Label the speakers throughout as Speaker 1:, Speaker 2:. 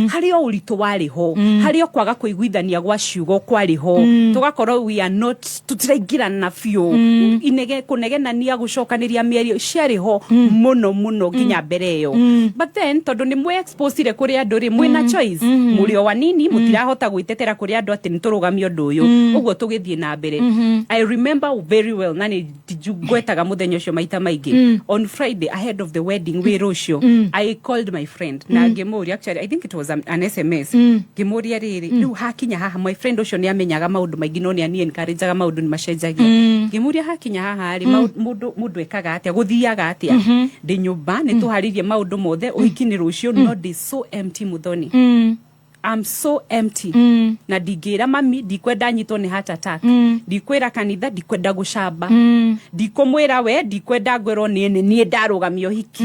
Speaker 1: Harĩ o ũritũ warĩ ho, harĩ o kwaga kũiguithania gwa ciugo kwarĩ ho, tũgakorwo we are not, tũtiraingĩrana biũ. Inege kũnegenania, gũcokanĩria mĩario ciarĩ ho mũno mũno nginya mbere ĩyo. But then tondũ nĩ mwĩ exposire kũrĩ andũ rĩ, mwĩna choice, mũrĩ o anini, mũtirahota gwĩtetera kũrĩ andũ atĩ nĩ tũrũgamie ũndũ ũyũ. Ũguo tũgĩthiĩ na mbere. I remember very well, na nĩ ngwetaga mũthenya ũcio maita maingĩ, on Friday ahead of the wedding, wĩra ũcio, I called my friend na ngĩmũria, actually I think it was an SMS, ngĩmũria rĩrĩ, rĩu hakinya haha, my friend ũcio nĩ amenyaga maũndũ maingĩ no nĩ ani encourageaga maũndũ nĩ macenjagia. Ngĩmũria, hakinya haha rĩ, mũndũ ekaga atĩa, gũthiaga atĩa? Ndĩ nyũmba, nĩ tũharĩirie maũndũ mothe, ũhiki nĩ rũciũ, no ndĩ so empty, Muthoni. I'm so empty. Na ndingĩra mami ndikwenda nyitwo nĩ heart attack, ndikwĩra kanitha ndikwenda gũcamba, ndikũmwĩra we ndikwenda ngwĩrwo nĩ nĩ niĩ ndarũgamia ũhiki.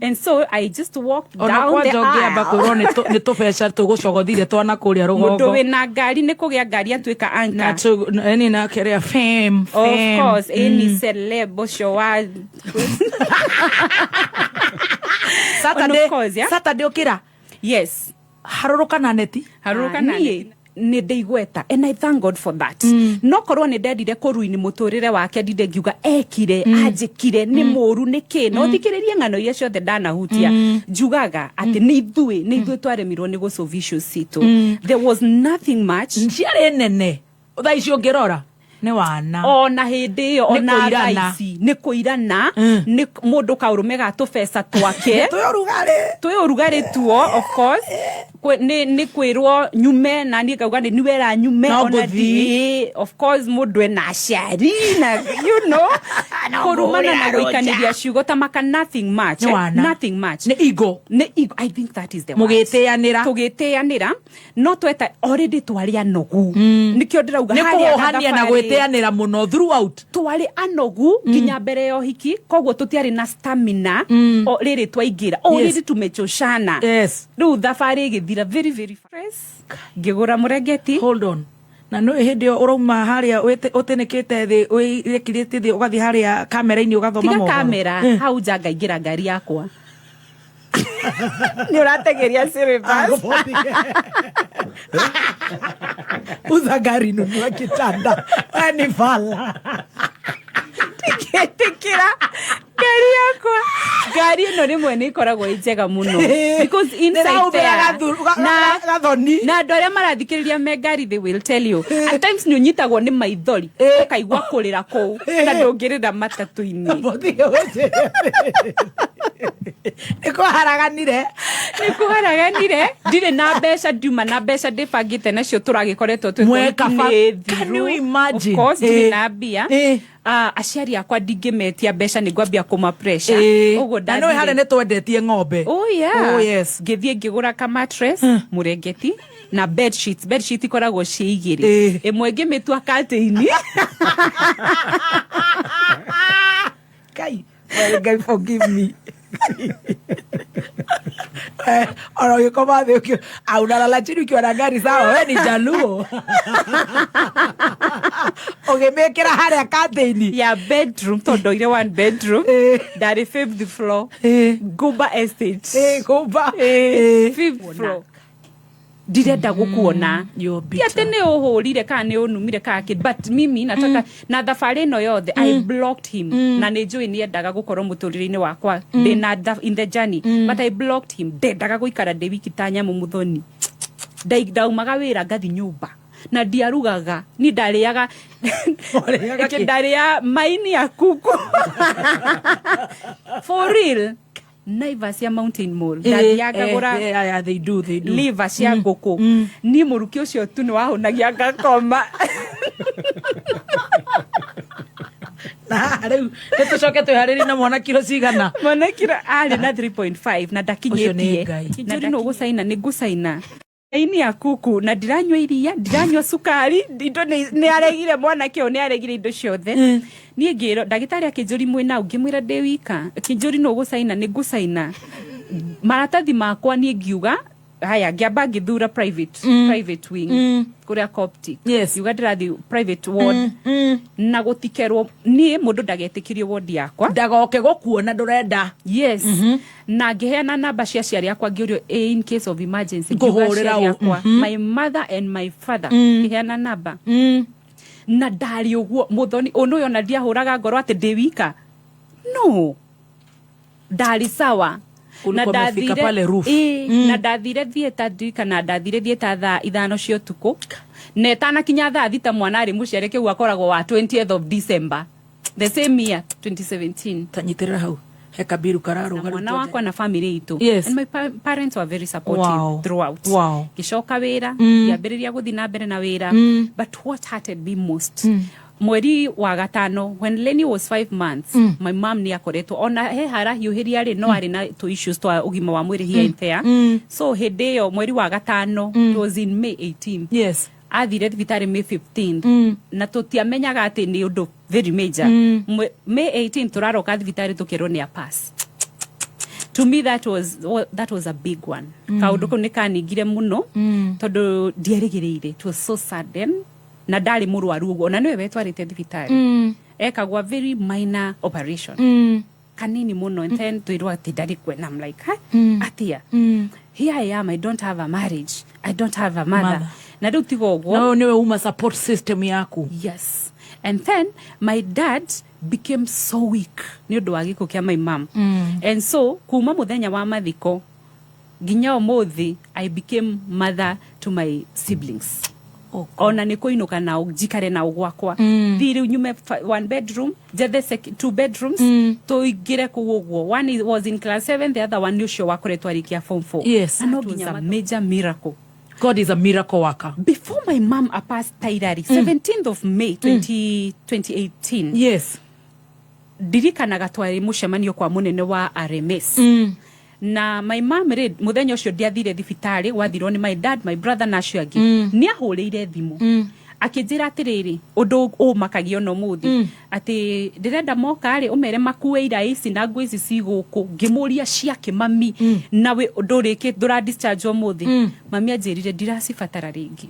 Speaker 1: And so I just walked
Speaker 2: ona
Speaker 1: down the
Speaker 2: kwanja ũngĩamba
Speaker 1: aisle.
Speaker 2: kwĩrwo nĩ tũbeca tũgũcogothire twana kũrĩa
Speaker 1: Mũndũ
Speaker 2: rũgongo.
Speaker 1: wĩna ngari, nĩ kũgĩa ngari atuĩka
Speaker 2: na
Speaker 1: anchor.
Speaker 2: yani na kĩrĩa fame.
Speaker 1: Of
Speaker 2: Fame.
Speaker 1: course, any celeb ũcio wa
Speaker 2: Saturday.
Speaker 1: Of course, yeah.
Speaker 2: Saturday ũkĩra.
Speaker 1: Yes.
Speaker 2: Harũrũka na neti.
Speaker 1: Harũrũka na neti. Nĩ ndĩigweta and I thank God for that. No korwo nĩ ndendire kũruini mũtũrĩre wake, ndinde ngiuga ekire, anjĩkire nĩ mũru nĩ kĩ. No thikĩrĩrie ng'ano iria ciothe ndanahutia, njugaga atĩ nĩ ithuĩ twaremirwo nĩ gũsolve issues citũ. There was nothing much.
Speaker 2: Ciarĩ nene, thaa ici ũngĩrora nĩ wana.
Speaker 1: Ona hĩndĩ ĩyo,
Speaker 2: Nĩ
Speaker 1: ona thaa
Speaker 2: kũirana.
Speaker 1: ici nĩ kũirana, nĩ mũndũ kaũrũme ga tũbeca twake.
Speaker 2: Twĩ ũrugarĩ.
Speaker 1: Twĩ ũrugarĩ tuo, of course. Nĩ kwĩrwo nyume na niĩ ngauga nĩ niwera nyume.
Speaker 2: No
Speaker 1: ona
Speaker 2: ngũthiĩ.
Speaker 1: Of course mũndũ ena aciari na
Speaker 2: No
Speaker 1: kũrumana na
Speaker 2: ngũhũrĩra
Speaker 1: gũikanĩria ciugo ta maka, nothing much.
Speaker 2: Nĩ wana.
Speaker 1: Nothing much.
Speaker 2: Nĩ ego.
Speaker 1: Nĩ ego. I think that is the word.
Speaker 2: Mũgĩtĩanĩra.
Speaker 1: Tũgĩtĩanĩra, no tweta already twarĩ anogu, nĩkĩo ndĩrauga
Speaker 2: Nĩ
Speaker 1: harĩa
Speaker 2: kũhũhania na
Speaker 1: gathabarĩ-
Speaker 2: gwĩtĩanĩra mũno throughout.
Speaker 1: Twarĩ anogu nginya mbere ya ũhiki, koguo tũtiarĩ na stamina. O rĩrĩ twaingĩra already tumechoshana. Rĩu thabarĩ ĩgĩthira very very fast, ngĩgũra mũrengeti.
Speaker 2: Hold on, na nĩ hĩndĩ ĩyo ũrauma harĩa ũtĩnĩkĩte thĩ, wĩkirĩtie thĩ, ũgathiĩ harĩa kamera-inĩ ũgathoma
Speaker 1: Tiga
Speaker 2: mohoro.
Speaker 1: kamera. Hau nja ngaingĩra ngari yakwa, nĩ ũrategeria syllabus.
Speaker 2: Uza gari, nunua kitanda. We ni fala.
Speaker 1: Ndingĩtĩkĩra ngari yakwa, ngari ĩno rĩmwe nĩ ĩkoragwo ĩ njega mũno because inside
Speaker 2: Nĩraumĩra
Speaker 1: there,
Speaker 2: gathoni.
Speaker 1: Na andũ arĩa marathikĩrĩria me ngari, they will tell you at times nĩ ũnyitagwo nĩ maithori, ũkaigua kũrĩra kũu na ndũngĩrĩra matatũ-inĩ.
Speaker 2: Nĩ kwaharaganire.
Speaker 1: Nĩ kũharaganire, ndirĩ na mbeca, ndiuma na mbeca ndĩbangĩte nacio tũragĩkoretwo twĩ
Speaker 2: Mweka
Speaker 1: nĩ
Speaker 2: Can you
Speaker 1: thiru.
Speaker 2: imagine?
Speaker 1: Of course, ndirĩ na mbia. Ah, aciari akwa ndingĩmetia mbeca, nĩ ngwambia kũma pressure. Ũguo
Speaker 2: Na nĩ harĩa nĩ twendetie ng'ombe.
Speaker 1: Oh yeah.
Speaker 2: Oh, yes.
Speaker 1: Ngĩthiĩ ngĩgũra ka mattress, mũrengeti na bed sheets. Bed sheet ikoragwo ciĩ igĩrĩ. Ĩmwe ngĩmĩtua curtain.
Speaker 2: Ngai. Well, Ngai forgive me. Ona ũgĩkoma thĩ au unalala chini ukiwa na gari, sawa, we ni Jaluo, ũgĩmĩkĩra harĩa curtain.
Speaker 1: Ya bedroom, tondũ ndoire one bedroom. Ndarĩ fifth floor. Gumba Estate.
Speaker 2: Gumba.
Speaker 1: Fifth floor, ndirenda gũkuona.
Speaker 2: You're
Speaker 1: Ti
Speaker 2: bitter.
Speaker 1: atĩ nĩ ũhũrire kana nĩ ũnumire kana kĩ, but mimi nataka na thabarĩ ĩno yothe I blocked him, na nĩ njũĩ nĩ endaga gũkorwo mũtũrĩre-inĩ wakwa ndĩna in the journey, but I blocked him. Ndendaga gũikara ndĩ wiki ta nyamũ, Mũthoni. Ndaumaga wĩra ngathi nyũmba na ndiarugaga, ni ndarĩaga.
Speaker 2: Warĩaga kĩ?
Speaker 1: Ndarĩa maini ya kuku, for real, Naivas ya Mountain Mall, ndathiaga ngagũra
Speaker 2: Yeah, they do, they do.
Speaker 1: liver cia ngũkũ. Niĩ mũrukĩ ũcio tu nĩ wahũnagia ngakoma.
Speaker 2: Na rĩu nĩ tũcoke twĩharĩrie na mwana kiro cigana?
Speaker 1: Mwana kiro arĩ na 3.5 na
Speaker 2: Ũcio nĩ
Speaker 1: ndakinyĩtie.
Speaker 2: Ngai.
Speaker 1: Njũri no gũcaina, nĩ ngũcaina ini ya kuku na ndiranyua iria, ndiranyua cukari, indo nĩ aregire, mwanake ũyũ nĩ aregire indo ciothe. Niĩ ngĩrwo, ndagĩtarĩ akĩnjũri mwĩna ũ, ngĩmwĩra ndĩ wika. Akĩnjũri no gũcaina, nĩ ngũcaina maratathi makwa. Niĩ ngiuga Haya, ngĩamba ngĩthura private wing kũrĩa Coptic. Yuga ndĩrathiĩ private ward na gũtikerwo niĩ mũndũ ndagetĩkĩrio ward yakwa.
Speaker 2: Ndagoke gũkuona, ndũrenda.
Speaker 1: Yes, na ngĩheana namba cia aciari akwa, ngĩũrio, in case of emergency, ngiuga
Speaker 2: Ngũhũrĩra
Speaker 1: aciari
Speaker 2: ũ.
Speaker 1: akwa, my mother and my father, ngĩheana namba na ndarĩ ũguo mũthoni ũndũ ũyũ, ona ndiahũraga ngoro atĩ ndĩ wika, no ndarĩ sawa.
Speaker 2: Ulikuwa umefika pale roof.
Speaker 1: Ĩĩ, na ndathire theatre, ndirikana ndathire theatre thaa 5 cia ũtukũ, na ĩtanakinya thaa 6 mwana arĩ mũciare kĩu akoragwo wa 20th of December the same year, 2017.
Speaker 2: Tanyitĩrĩra hau, he kabiru kararũga.
Speaker 1: Na mwana wakwa na family itũ. And my parents were very supportive throughout. Ngĩcoka wĩra, ngĩambĩrĩria gũthiĩ na mbere na wĩra, but what hurted me most, mweri wa gatano when Lenny was 5 months, my mom nĩ akoretwo ona he harahiũhĩria rĩ, no arĩ na tũ issues twa ũgima wa mwĩrĩ here and there. So hĩndĩ ĩyo mweri wa gatano, it was in May 18th, athire thibitarĩ May 15th, na tũtiamenyaga atĩ nĩ ũndũ very major. May 18 tũraroka thibitarĩ tũkerwo nĩ a pass. To me that was a big one. Kaũndũ kau nĩ kaningire mũno tondũ ndierĩgĩrĩire, it was so sudden, na ndarĩ mũrwaru ũguo, ona nĩwe wetwarĩte thibitarĩ, ekagwa very minor operation kanini mũno, and then twĩrwo atĩ ndarĩ kwena. I'm like, huh? Atia here I am, I don't have a marriage, I don't have a mother,
Speaker 2: Mother.
Speaker 1: Na rĩu tiga ũguo,
Speaker 2: No nĩwe uma support system yaku.
Speaker 1: Yes, and then my dad became so weak nĩ ũndũ wa gĩkuũ kĩa my mom, and so kuma mũthenya wa mathiko nginya ũmũthĩ, I became mother to my siblings.
Speaker 2: Oh,
Speaker 1: Ona nĩ kũinũka nao njikare nao gwakwa, thi rĩu nyume one bedroom njethe two bedrooms, tũingĩre kũu ũguo. One was in class 7, the other one nĩ ũcio wakoretwo arĩkia form 4. And that was a major miracle.
Speaker 2: God is a miracle worker.
Speaker 1: Before my mom passed tairari, 17th of May 20, 2018, ndirikanaga twarĩ mũcemanio kwa mũnene wa RMS, na my mom rĩ, mũthenya ũcio ndiathire thibitarĩ, gwathirwo nĩ my dad, my brother na acio angĩ. Nĩ ahũrĩire thimũ akĩnjĩra atĩrĩrĩ, ũndũ ũmakagia ona ũmũthĩ, atĩ ndĩrenda moka rĩ, ũmere makue ira ici na nguo ici ci gũkũ. Ngĩmũria, ciakĩ mami, na wĩ ndũrĩkĩ ndũra discharge ũmũthĩ? Mami anjĩrire, ndiracibatara rĩngĩ,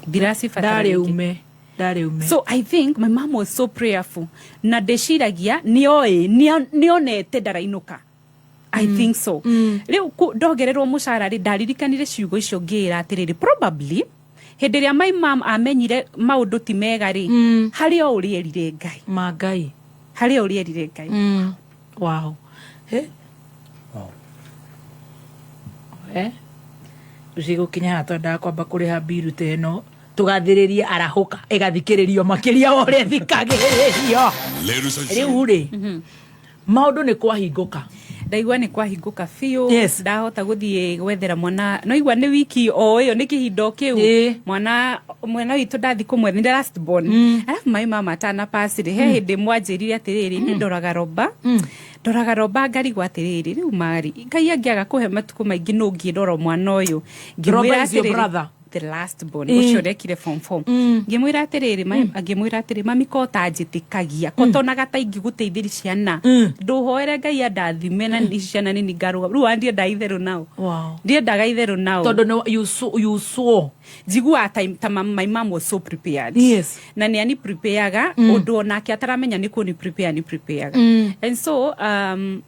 Speaker 1: ndiracibatara
Speaker 2: Ndarĩ
Speaker 1: rĩngĩ.
Speaker 2: ume, ndarĩ ume.
Speaker 1: So I think my mom was so prayerful, na ndĩciragia nĩoĩ nĩonete ndarainũka, I think so. Rĩu ndongererwo mũcara rĩ, ndaririkanire ciugo icio, ngĩĩra atĩrĩrĩ, probably hĩndĩ ĩrĩa my mom amenyire maũndũ ti mega rĩ, harĩ o ũrĩa erire Ngai.
Speaker 2: Ma Ngai.
Speaker 1: Harĩ o ũrĩa erire Ngai.
Speaker 2: Wow. He? Eh? Cigũkinya haha twendaga kwamba kũrĩha mbiru ta ĩno, tũgathĩrĩrie arahũka ĩgathikĩrĩrio makĩria wa ũrĩa ĩthikagĩrĩrio.
Speaker 3: Ladies and
Speaker 2: Rĩu rĩ, maũndũ nĩ kwahingũka.
Speaker 1: Ndaigua nĩ kwahingũka biũ. Ndahota gũthiĩ gwethera mwana, no igua nĩ wiki o ĩyo, nĩ kĩhinda o kĩu. Mwana witũ ndathi kũmwetha, nĩ last born. Arabu my mama atana pass rĩ, he hĩndĩ mwanjĩrire atĩrĩrĩ, nĩ ndoraga roba, ndoraga roba, ngarigwo atĩrĩrĩ, rĩu mari Ngai angĩaga kũhe matukũ maingĩ, nũ ngĩrora mwana ũyũ?
Speaker 2: Roba
Speaker 1: Ngĩmwĩra
Speaker 2: is your
Speaker 1: atĩrĩrĩ,
Speaker 2: brother?
Speaker 1: The last born, ũcio ũrekire form 4. Ngĩmwĩra atĩrĩrĩ, ngĩmwĩra atĩrĩ, mami, ko tanjĩtĩkagia, ko tonaga ta ingĩgũteithĩri ciana, ndũhoere Ngai andathime na ici ciana nini ngarũga rĩu andiendaga itherũ nao. Ndiendaga itherũ nao.
Speaker 2: Tondũ nĩ you saw.
Speaker 1: Njiguaga ta my mom was so prepared. Na nĩ ani prepareaga ũndũ onake ataramenya nĩ kũ ni prepare, ni prepareaga. And so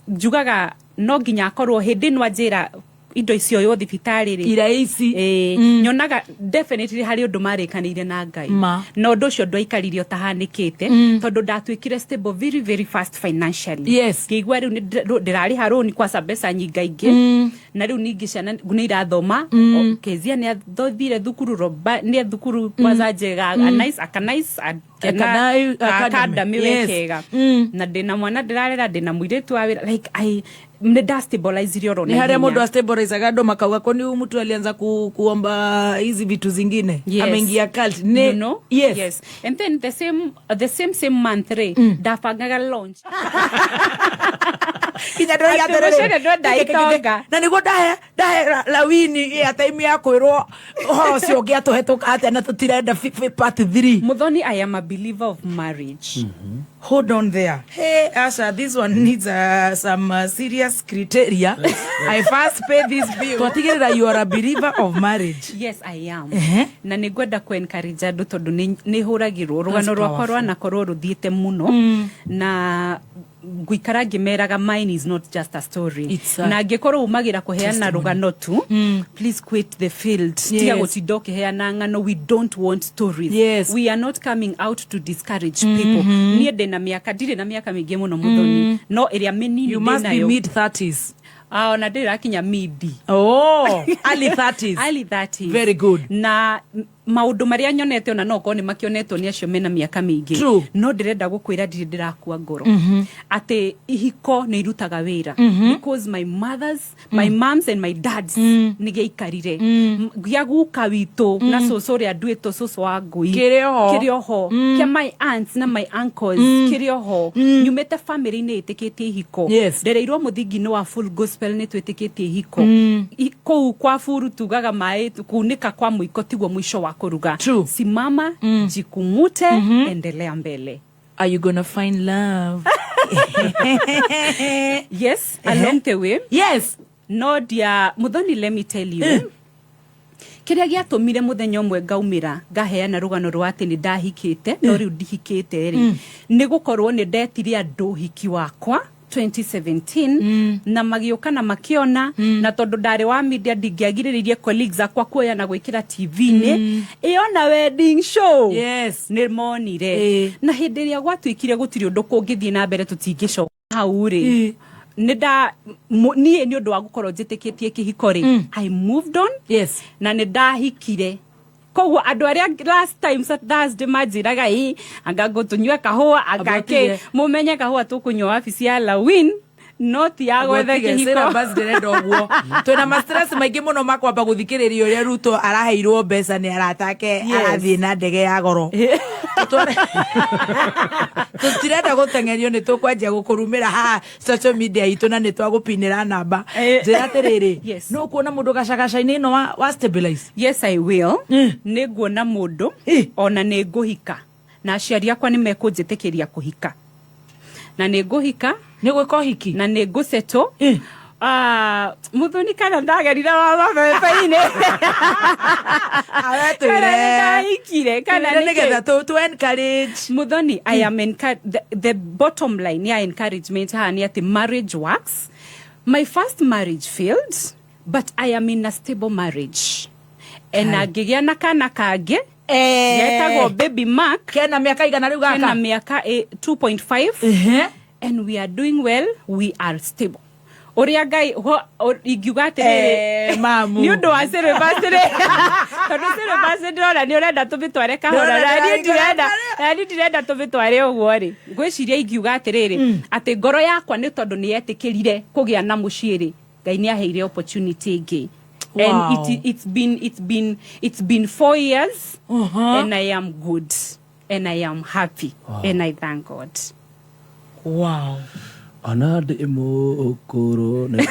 Speaker 1: njugaga no nginya akorwo hĩndĩ ĩno anjĩra indo icio yo thibitarĩ rĩ,
Speaker 2: Ira ici.
Speaker 1: Ĩĩ, nyonaga definitely harĩ ũndũ marĩkanĩire na Ngai.
Speaker 2: Ma.
Speaker 1: Na ũndũ ũcio ndwaikarire ũtahanĩkĩte, tondũ ndatuĩkire stable very very fast financially. Ngĩigua rĩu nĩ ndĩrarĩha rũni kwaca mbeca nyingaingĩ, na rĩu ningĩ ciana nĩ irathoma. Kezia nĩ athire thukuru, Roba nĩ thukuru kwaca njega, a nice aka nice
Speaker 2: Akanai Academy.
Speaker 1: Academy. Wekega. Na ndĩna mwana ndĩrarera, ndĩna mũirĩtu wa wĩra, like I nĩ ndastabilizire oro
Speaker 2: Ni harĩa
Speaker 1: naihenya.
Speaker 2: mũndũ astabilizaga, andũ makauga kwani huyu mtu alianza kuomba hizi vitu zingine, ameingia cult ni
Speaker 1: You know?
Speaker 2: Yes.
Speaker 1: Yes. And then the same same month rĩ, ndabangaga launch.
Speaker 2: Nginya ndĩroiga
Speaker 1: Atĩ
Speaker 2: atĩrĩrĩ,
Speaker 1: mũcere ndwenda itonga.
Speaker 2: Na nĩguo ndahe Lawini airtime ya kwĩrwo ũhoro ũcio ũngĩ atũhetũka atĩa, na tũtirenda part 3.
Speaker 1: Muthoni, I am a believer of marriage.
Speaker 2: Hold on there. Hey, Asha, this one needs some serious criteria. I first pay this bill. Twatigĩrĩra you are a believer of marriage.
Speaker 1: Yes, I am.
Speaker 2: Ehe.
Speaker 1: Na nĩ ngwenda kũ encourage andũ tondũ nĩ hũragĩrwo rũgano
Speaker 2: That's
Speaker 1: rwakwa
Speaker 2: powerful.
Speaker 1: rwanakorwo rũthiĩte mũno na ngũikara ngĩmeraga mine is not just a story. Na angĩkorwo umagĩra kũheana
Speaker 2: testimony.
Speaker 1: Rũgano tu, please quit the field. Tiga gũtinda ũkĩheana ng'ano. We don't want stories. We are not coming out to discourage people. Niĩ ndĩna mĩaka, ndirĩ na mĩaka mĩingĩ mũno, Mũthoni, no ĩrĩa mĩnini
Speaker 2: You must be
Speaker 1: ndĩnayo.
Speaker 2: Mid 30s.
Speaker 1: Ah, ona ndĩrĩ rakinya midi.
Speaker 2: Oh, early 30s.
Speaker 1: Early 30s.
Speaker 2: Very good.
Speaker 1: Na maũndũ marĩa nyonete ona no okorwo nĩ makĩonetwo nĩ acio mena mĩaka mĩingĩ.
Speaker 2: True.
Speaker 1: No ndĩrenda gũkwĩra ndirĩ ndĩrakua ngoro atĩ ihiko nĩ irutaga wĩra, because my mothers, my moms and my dads nĩ gĩaikarire. Gĩa guka witũ na cũcũ ũrĩa nduĩtwo cũcũ wa ngũi.
Speaker 2: Kĩrĩ oho.
Speaker 1: Kĩrĩ oho. Kĩa my aunts na my uncles kĩrĩ oho. Nyumĩte family-inĩ ĩtĩkĩtie ihiko. Ndereirwo mũthingi-inĩ wa full gospel, nĩ twĩtĩkĩtie ihiko. Kũu kwa buru tugaga maĩ kunĩka kwa mũiko tiguo mũico wa kũruga.
Speaker 2: True.
Speaker 1: Simama, jikumute, endelea mbele.
Speaker 2: Are you gonna find love?
Speaker 1: Yes, along the way. No ndia, Muthoni, let me tell you, kĩrĩa gĩatũmire mũthenya ũmwe ngaumĩra ngaheana rũgano rwa atĩ nĩ ndahikĩte no rĩu ndihikĩte rĩ, nĩ gũkorwo nĩ ndetire andũ hiki wakwa 2017 na magĩũka na makĩona, na tondũ ndarĩ wa media ndingĩagirĩrĩirie colleagues akwa kuoya na gwĩkĩra TV-inĩ ĩyo na wedding show. Nĩ monire. Na hĩndĩ ĩrĩa gwatuĩkire gũtirĩ ũndũ kũngĩthiĩ na mbere, tũtingĩcoka hau rĩ, nĩ nda niĩ nĩ ũndũ wa gũkorwo njĩtĩkĩtie kĩhiko rĩ, I moved on. Na nĩ ndahikire. Koguo andũ arĩa last time Thursday manjĩraga ĩ anga ngũtũnyue kahũa anga kĩ,
Speaker 2: Anga
Speaker 1: mũmenye kahũa tũkũnyua wabici ya Lawin, no ti ya gwetha kĩhiko.
Speaker 2: Syllabus ndĩrenda ũguo, twĩna ma stress maingĩ mũno makwamba gũthikĩrĩria ũrĩa Ruto araheirwo mbeca nĩ aratake. Arathiĩ na ndege ya goro. Tũtirenda gũteng'erio, nĩ tũkwanjia gũkũrumĩra haha social media itũ na nĩ twagũpinĩra namba. Njĩra atĩrĩrĩ, no kuona mũndũ gacagaca-inĩ ĩno wa stabilize?
Speaker 1: Yes, I will. Nĩ nguona mũndũ. Ona nĩ ngũhika na aciari akwa nĩ mekũnjĩtĩkĩria kũhika na nĩ ngũhika.
Speaker 2: Nĩ gwĩka ũhiki?
Speaker 1: Na nĩ ngũcetwo. Ah, Muthoni, kana ndagerire wa mabebe-inĩ,
Speaker 2: Awe
Speaker 1: kana nĩ
Speaker 2: twĩre
Speaker 1: ndahikire kana
Speaker 2: twĩre
Speaker 1: nĩ
Speaker 2: nĩgetha
Speaker 1: kĩ?
Speaker 2: tũ encourage.
Speaker 1: Muthoni, I am the bottom line ya encouragement haha nĩ atĩ marriage works. My first marriage failed, but I am in a stable marriage and angĩgĩa na kana kangĩ getagwo baby Mark.
Speaker 2: Kena mĩaka igana rĩu
Speaker 1: Kena
Speaker 2: gaka?
Speaker 1: Mĩaka 2.5. And we are doing well, we are stable. Ũrĩa Ngai ingiuga atĩrĩrĩ,
Speaker 2: Mamu.
Speaker 1: Nĩ ũndũ wa syllabus rĩ, tondũ syllabus ndĩrona nĩ ũrenda tũmĩtware kahora,
Speaker 2: Ndĩrona
Speaker 1: na niĩ
Speaker 2: ndĩrarigwo.
Speaker 1: ndirenda, na niĩ ndirenda tũmĩtware ũguo rĩ, ngwĩciria ingiuga atĩrĩrĩ atĩ ngoro yakwa nĩ tondũ nĩ yetĩkĩrire kũgĩa na mũciĩ rĩ, Ngai nĩ aheire opportunity ĩngĩ. And it's been 4 years and I am good and I am happy and I thank God.
Speaker 2: Wow.
Speaker 3: Ona ndĩ mũkũrũ nĩ